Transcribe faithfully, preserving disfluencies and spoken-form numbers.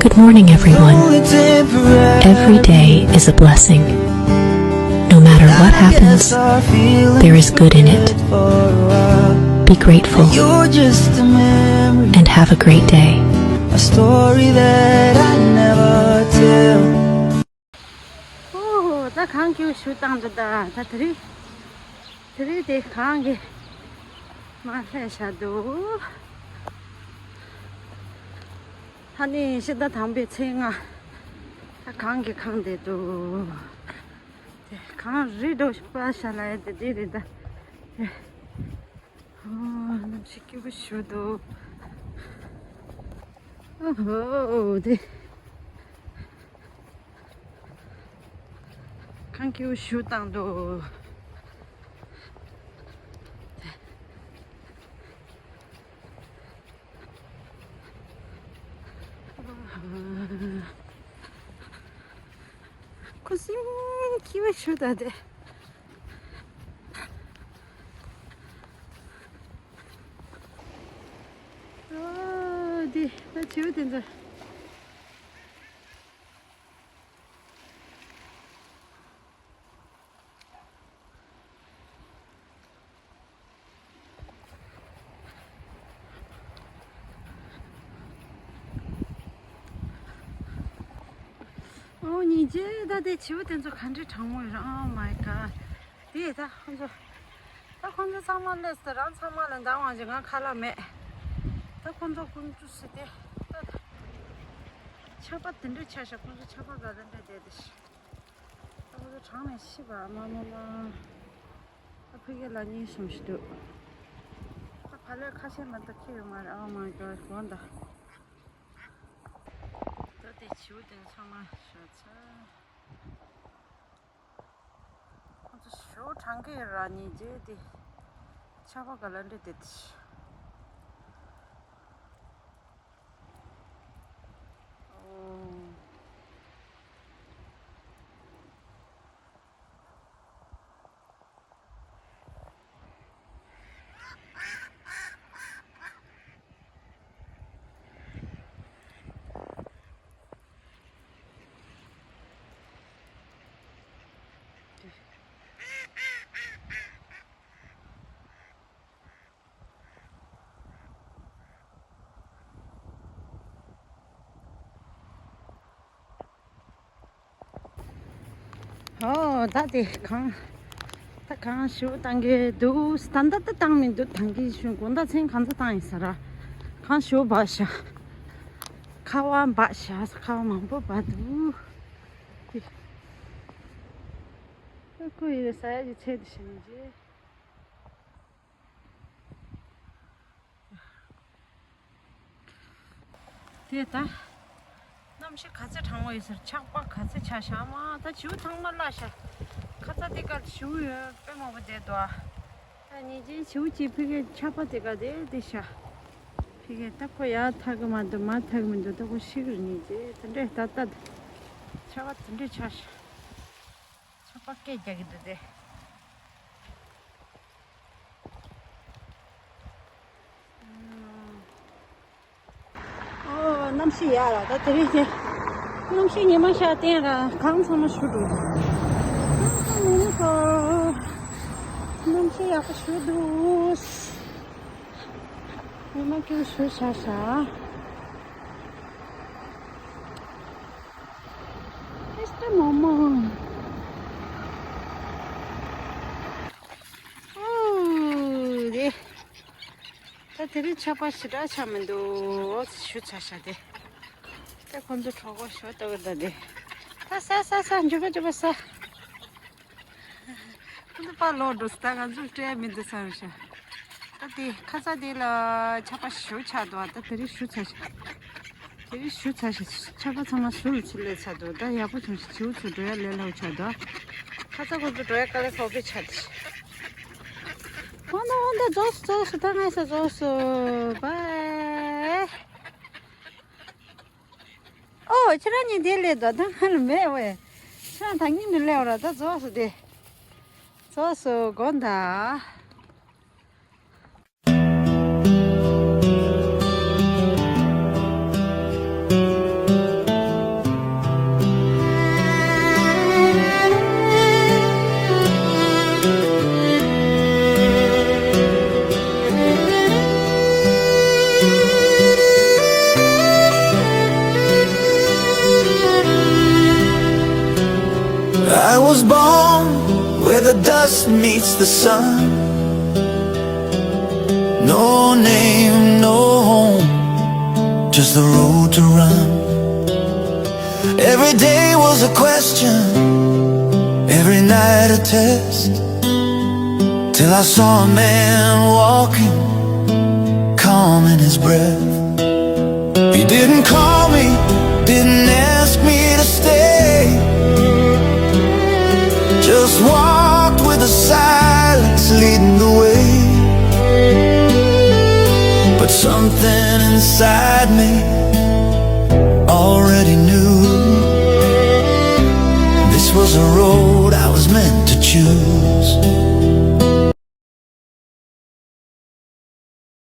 Good morning, everyone. Every day is a blessing. No matter what happens, there is good in it. Be grateful and have a great day. A story that I never tell. ཨོ། ད་གངས་ཀྱི་ཞུ་བཏང་འདུག་ད་ད་དེ་རིང་། དེ་རིང་དེ་གངས་ཀྱི་མར་ལྷས་བཞག་འདུག་ཧ་ནི་ཕྱི་ཟླ་དང་པོའི་ཚེས་ལྔ། ད་གངས་ཀྱིས་གང་བསྡད་འདུག་དེ་གངས་རི་འགྲོ་པ་ཤ་ལ་ཡ་དེ་དེ་རེད་ད། དེ། ཨོ། གནམ་གཤིས་སྐྱིད་པོ་ཞིག་འདུག་ཨོ་ཧོ། དེ། གངས་སྐྱིད་པོ་ཞིག་བཏང་འདུག་ཁུ་སིམ་སྐྱིད་པོ་ཞིག་ད་དེ། ཨ། འདི་ད་བྱིའུ་དེ་ཚོ། ཨོ། ཉིན་རྗེས་ད་དེ་བྱིའུ་དེ་ཚོ་ག་འདྲའི་གྲང་མོ་ཡོད་རེད། Oh my god. དེ་ད་ཁོང་ཚོ། ད་ཁོང་ཚོ་ཚང་མ་སླེབས་སོང་། རང་ཚང་མ་ལ་འདང་བ་ཅིག་ང་ཁ་ལག་མེད། ད་ཁོང་ཚོ་ཀུན་ཏུ་སི་དེ་ད་ད། ཆར་པ་དེ་འདྲ་ཆགས་ཤག་ཁོང་ཚོ་ཆར་པ་ག་ལ་འདྲ་བསྡད་དེ་ཤག་ད་ཁོང་ཚོ་གྲང་ནས་ཤི་བ། མ་མ་མ། ད་ཕ་གི་ལ་གཉིས་གསུམ་ཞིག་འདུག་ད་ཕ་ལོས་ཁ་ཤས་མ་གཏོགས་ཁྱེར་ཡོང་མ་རེད། Oh my god. དགོངས་དག་ད་དེ་བྱིའུ་དེ་ཚང་མ་ཤ་ཚ། ཁོང་ཚོ་ཞོ་གྲང་གི་ར་ཉིན་རྗེས་དེ་ཆར་པ་ག་ལ་འདྲ་དེ་དེ། ཨོ། ཨོ། ད་དེ་གངས། ད་གངས་ཞུ་བཏང་གི་འདུག་ད་ལྟ་ད་བཏང་མི་འདུག་ད་གིན་ཞུ་དགོང་དག་མཚན་གང་ཚ་བཏང་ཡིན་ས་ར། གངས་ཞུ་འབག་ཤག་ཁ་བ་འབག་ཤག་ཁ་བ་མང་པོ་འབག་འདུག་དེ། ཨ་ཁུ་ཡི་ས་ཡ་གི་ཚད་དུ་ཕྱིན་རྗེས། དེ་ད། གནམ་གཤིས་ག་ཚོད་གྲང་མོ་ཡོད་ཟེར། ཆར་པ་ག་ཚོད་ཆགས་ཤག་མ་ད་བྱིའུ་ཚང་མ་བརླག་ཤག་ཁ་ཚ་དེ་གར་བྱིའུ་ཡོད་དཔེ་མང་པོ་བསྡད་འདུག་ཨ། ད་ཉིན་རྗེས་བྱིའུ་གཅིག་ཕ་གིར་ཆར་པ་དེ་གར་བསྡད་བསྡད་ཤག་ཕ་གིར་ད་ཁོ་ཡར་ཐར་གི་མ་འདུག་མར་ཐར་གི་མི་འདུག་ད་ཁོ་ཤི་གི་རེད། ཉིན་རྗེས་དེ་འདྲས་ད་ལྟ་ཆར་པ་དེ་འདྲས་ཆགས་ཤག་ཆར་པ་སྐད་རྒྱག་གི་འདུག་སྟེ། ཨོ། གནམ་གཤིས་ཡག་ལ་ད་དེ་རིང་དེ། གནམ་གཤིས་ཉི་མ་ཤར་སྟེང་ར་གངས་ཚང་མ་ཞུ་འགྲོ། གནམ་གཤིས་ཡག་པོ་ཞུ་འདུག་ཉི་མ་ཀྱང་ཞུ་ཤ་ཤ། Mister Momo. ཨོ། དེ། ད་དེ་རིང་ཆར་པ་ཞེ་དྲག་ཆགས་མི་འདུག་ཞུ་ཚར་ཤག་དེ། ད་ཁོང་ཚོ་གྲོགས་པོ་ཞོ་ལྟ་བུ་ད་དེ། ད་ས་ས་ས་འཇུ་ག་འཇུ་ག་ས། ཁོ་ཚོ་ཕར་ལོག་འགྲོ་སོང་། ད་ང་ཚོ་སྤྲད་མི་འདུག་བསམ་ཤག་ད་དེ་ཁ་ཚ་དེ་ལ་ཆར་པ་ཞེ་པོ་ཆགས་འདུག་ད་དེ་རིང་ཞུ་ཚར་ཤག་དེ་རིང་ཞུ་ཚར་ཤག་ཆར་པ་ཚང་མ་ཟུར་ལ་ཚུར་སླེབས་ཚར་འདུག་ད་ཡག་པོ་བྱུང་ཤག་བྱིའུ་ཚོ་འགྲོ་ཡ་ལས་སླ་པོ་ཆགས་འདུག་ཁ་ཚ་ཁོ་ཚོ་འགྲོ་ཡ་དཀའ་ལས་ཁག་པོ་ཆགས་འདུག་འོ་ན་འོ་ན་རྫོགས་སོང་རྫོགས་སོང་། ད་ང་ས་རྫོགས་སོང་། བའི། ཨོ། ཁྱེད་རང་གཉིས་འདིར་སླེབས་དང་། ད་ང་ལ་མེད་བས། ཁྱེད་རང་ད་གཉིས་འདིར་སླེབས་ར། ད་རྫོགས་སོང་དེ། རྫོགས་སོང་། དགོངས་དག I was born where the dust meets the sun. No name, no home, just the road to run. Every day was a question, every night a test. Till I saw a man walking, calm in his breath. He didn't call me, didn't ask me to stay. Just walked with the silence leading the way. But something inside me already knew this was a road I was meant to choose.